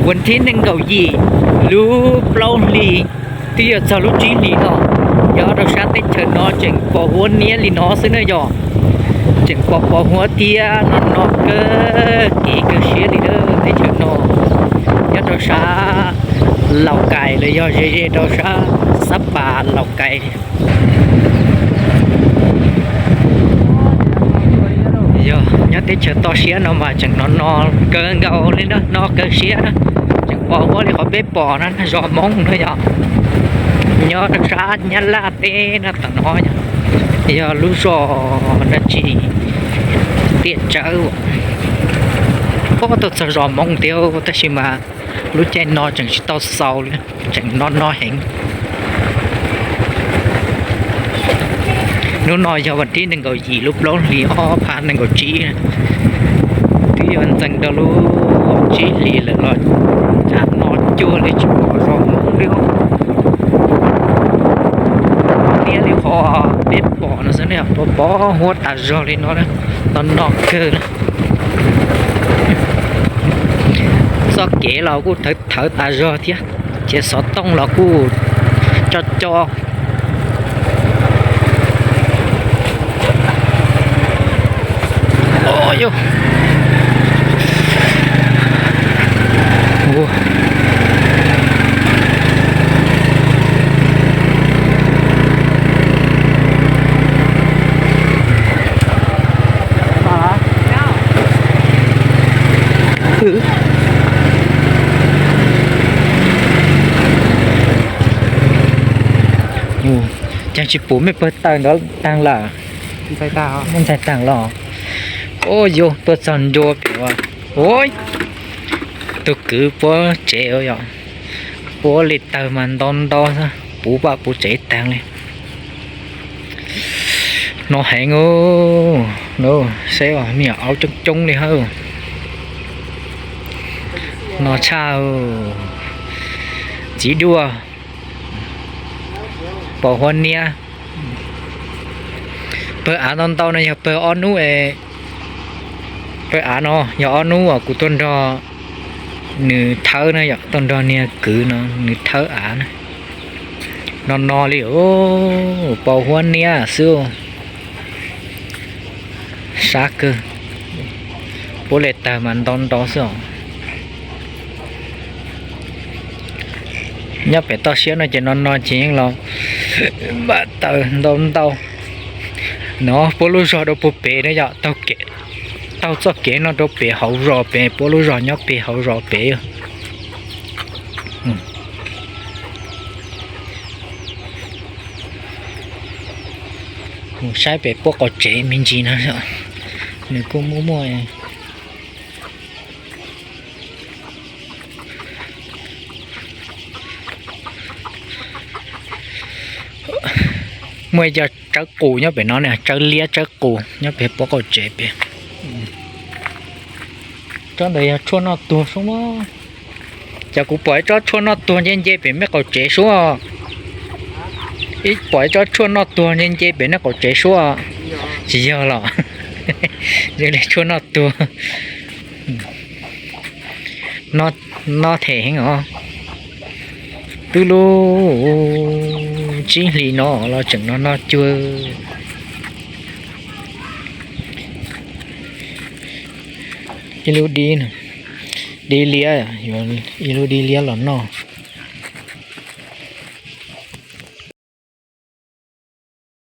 Vas thib nees nkaum yim lub plaub hlis, twb yuav txog lub tsib hlis no, yog rau sab teb chaws no tseem pos huab niab li no xwb na yog. Tseem pos pos huab thiab no no kawg kev kawg siab li na teb chaws no. Nyob rau sab Laus Kais los yog ze ze rau sab Xab Pas Laus Kais. Yog nyob teb chaws toj siab no mas tseem no no kawg nkaus li na, no kawg siab na. Tseem pos huab li qhov peb pom na, zos Hmoob na yog. Nyob rau sab Nyab Laj teb no tom no yog, yog lub zos dab tsi, Tiaj Tsawb. Puag tau txog zos Hmoob thiab tab sis mas lub caij no tseem tsis tau xaus li, tseem no no heev. Hnub no yog vas thib nees nkaum yim lub plaub hlis ob phav nees nkaum tsib, twb yuav ntxeev rau lub tsib hlis lawm los cas no cuag li tsis pom zos Hmoob li. Niab li qhov peb pom no xwb ne, pos pos huab tas zog li no, no no kawg. Txoj kev los kuj thawv thawv tas zog thiab, ces xov tooj los kuj co co. Cas tsis pum mej pawg taws ntawd taag lawm? Ntxhais taag los? Ua yuav tuaj txog ntua pem ua, ua, tug kwv puab tsev yom. Puab li tawg mas ntau ntau xwb, puv paj puv tsev taag li. No heev, seb me nyuam aub coob coob li hawb. No tshaj, txiv duaj, pos huab niab. Pawg av ntau ntau no yog pawg ob hnub, pawg av no yog ob hnub uas kuv tuaj nrog nws thawb na yom, tuaj nrog niag kwv no nws thawb av na. No no li, pos huab niab xwb. Sab kawg, puab li tawg mas ntau ntau xwb os. Nyob pem toj siab no ces no no ces yeej los npaj taws ntau ntau. No puab lub zog rau puag pem na yom, taug txoj kev no rau pem hauv zos pem, puab lub zog nyob pem hauv zos pem. Mus saib pem puab qaum tsev me ntsis no, nws kuj muaj muaj. Muaj ib co tsawb qus nyob pem no, tsawb liab tsawb qus nyob pem puab qaum tsev pem. Tsob ntawd yog tshuaj noj tuag sub. Cas kuv pom ib tsob tshuaj noj tuag nce nce pem mej qaum tsev sub. Ib pom ib tsob tshuaj noj tuag nce nce pem nej qaum tsev sub. Tsis yog los? Yog li tshuaj noj tuag. Noj them heev os. Twb lub tsib hlis no los tseem no noj cuag. Ib lub dib, dib liab, yuav ib lub dib liab los noj.